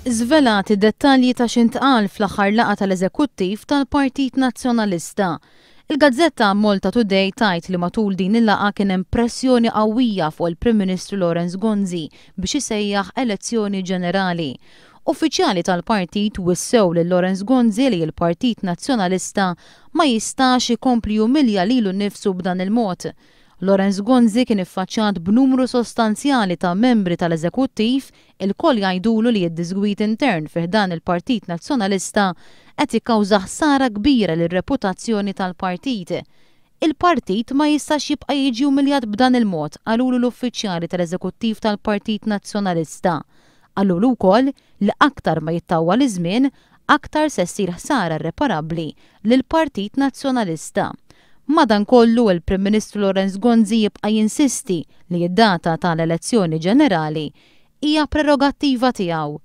Żvelati dettalji ta' x'intqal fl-aħħar laqgħa tal-Eżekuttiv tal-Partit Nazzjonalista. Il-gazzetta Malta Today tgħid li matul din il-laqgħa kien hemm pressjoni qawwija fuq il-Prim Ministru Lawrence Gonzi biex isejjaħ elezzjoni ġenerali. Uffiċjali tal-partit wissew lil Lawrence Gonzi li l-Partit Nazzjonalista ma jistax ikompli jumilja lilu nnifsu b'dan il-mod. Lawrence Gonzi kien iffaċċjat b'numru sostanzjali ta' membri tal-Eżekuttiv ilkoll jgħidulu li d-diżgwid intern fi ħdan il-Partit Nazzjonalista qed jikkawża ħsara kbira lir-reputazzjoni tal-partit. Il-partit ma jistax jibqa' jiġi umiljat b'dan il-mod, qalulu l-uffiċjali tal-Eżekuttiv tal-Partit Nazzjonalista. Qalulu wkoll li aktar ma jittawwal iż-żmien, aktar se ssir ħsara irreparabbli lill-Partit Nazzjonalista. Madankollu, il-Prim Ministru Lawrence Gonzi jibqa' jinsisti li d-data ta' l-elezzjoni ġenerali hija prerogattiva tiegħu.